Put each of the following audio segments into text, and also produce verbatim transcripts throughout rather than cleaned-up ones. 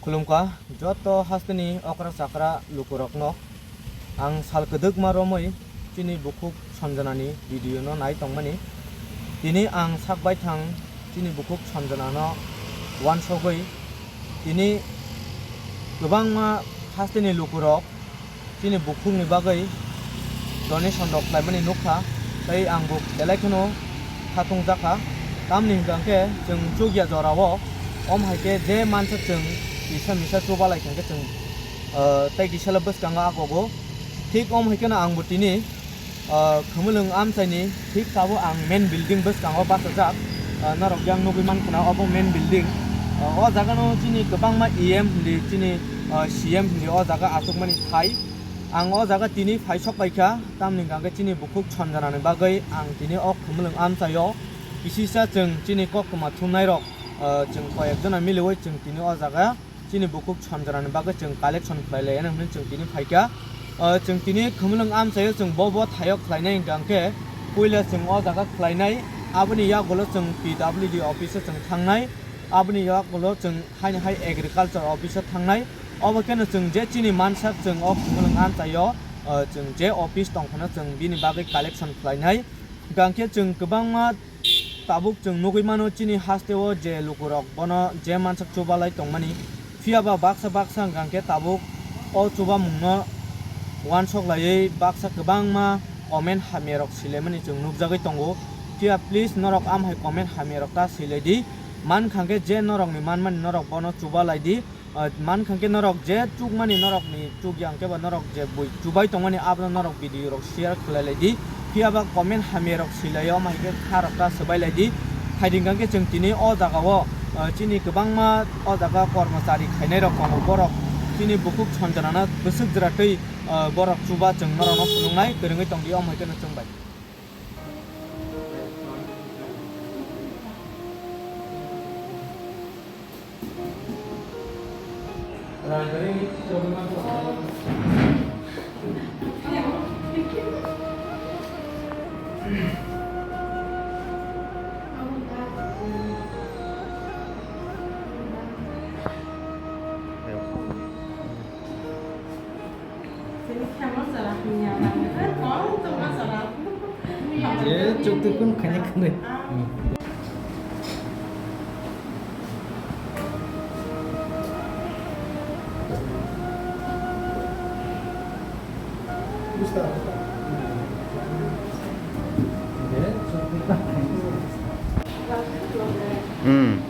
Khulumkha joto hasteni okra chakra lukurokno. Ang sal kwdwkma romwi chini bukhuk Sanjanani video no nai tongmani. Tini ang sak baithang chini bukhuk Sanjanano uansugwi tini kwbangma hasteni lukurok chini bukhukni bagwi donation rok khlaimani nukha, tei ang bo belai kheno khatung jakha. Tamni hwnkha khe chwng chukya jorao, om hai khe je mansa chwng kisa misa chubalai kha khe chwng, ah, tei kisalo bwskango agogo. Thik om hai kheno ang bo tini, ah, Khumulwng amchaini thik tabuk ang main building bwskango bachajak, ah, norok yang nugwi mankha na obo main building. Ah, o jaga no chini kwbangma E M hindi, chini, ah, C M hindi o jaga achukmani thai. Ang o jaga tini phai sok paikha, tamni hwnkha khe chini bukhuk Sanjanani bagwi ang tini o Khumulwng amchaio kisisa chwng chini koktwma thumnairok, ah, chwng koi ekjona miliwi chwng tini o jaga chini bukhuk Sanjanani bagwi chwng collection khlai lai hwnwi chwng tini phaikha. Ah, chwng tini Khumulwng amchaio chwng bo bo thaio khlainai hwnkha khe puila chwng o jaga khlainai, aboni yagulo chwng P W D office o chwng thangnai, aboni yagulo chwng haini hai agriculture office o thangnai. Obo kheno chwng je chini mansak chwng o Khumulwng amchaio, ah, chwng je office tongphano chwng bini bagwi collection khlainai. Hwnkha khe chwng kwbangma tabuk chwng nugwi mano chini hasteo je lukurok bono je mansak chubalai tongmani. Phiya ba baksa baksa hwnkha khe tabuk o chubamungno uansuk laiwi baksa kwbangma comment hamyarok silaimani chwng nukjagwi tongo. Phiya please norok am hai comment hamyarok ta silai di. Mankha khe je norokni manmani norok bono chubalai di. Ah, mankha khe norok je chukmani norokni chukya hwnkhe ba norok je bui chubai tongmani abono norok video rok share khlai lai di. Phiya ba comment hamya rok silai o, omo hai khe kha rok ta swbai lai di. Phaidi hwnkha khe chwng tini o jaga o, ah, chini kwbangma o jaga kormochari khainai rok tongo, borok chini bukhuk Sanjanano bwswk jora twi, ah, borok chuba chwng norok no phunuknai kwrwngwi tong di, omo hai kheno chwng bai. Je chuk twi kun khaini khanwi. Hmm.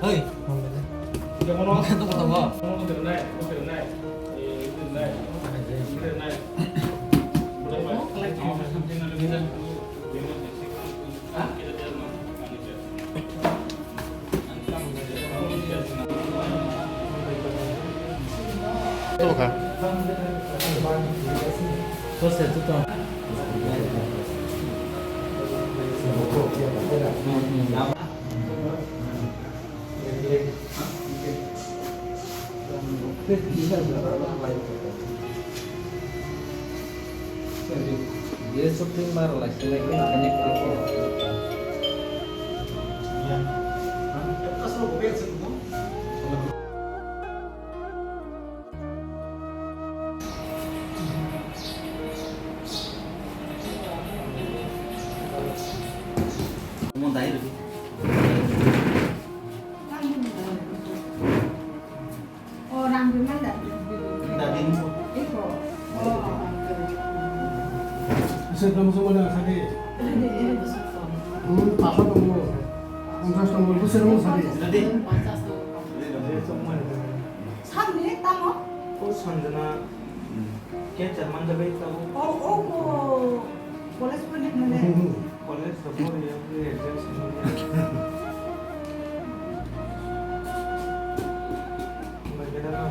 Hey. Bisa dong semua dah tadi. Hmm, apa tunggu? Pangkas tunggu, bisa dong tadi. Tadi. Samni tamo? O Sanjana, hmm, cancer manjak bai tabo. O, o, o, college poni mane. College to pori ya, pori exam sini. Bai keda na.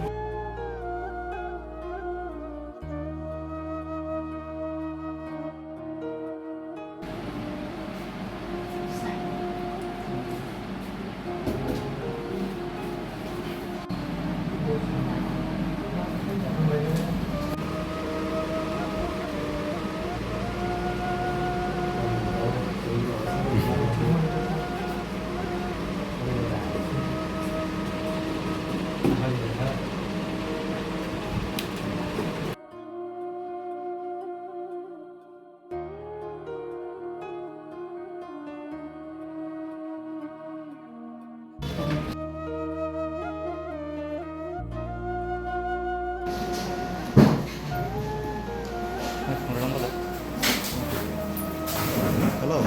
Hello.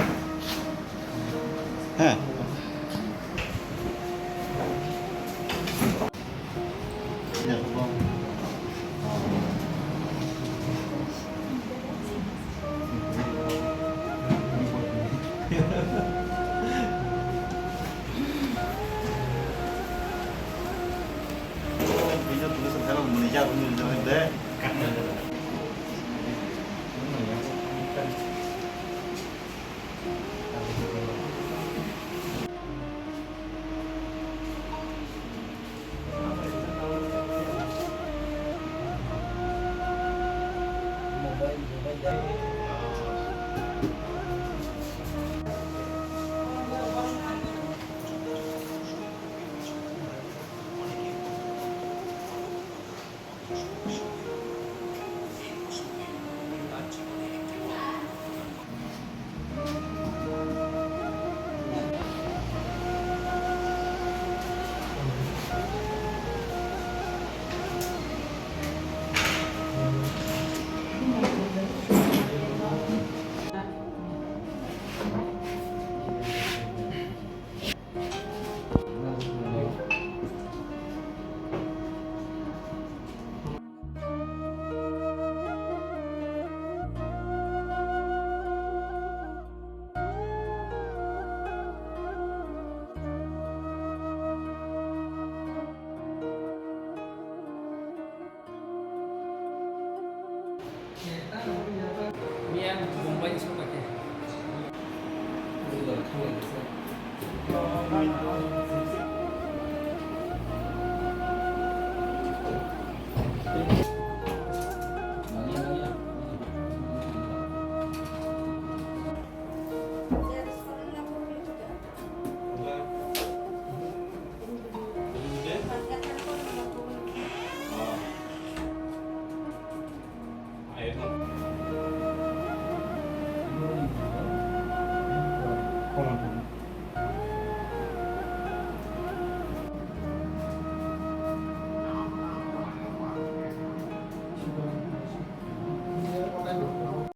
Heh.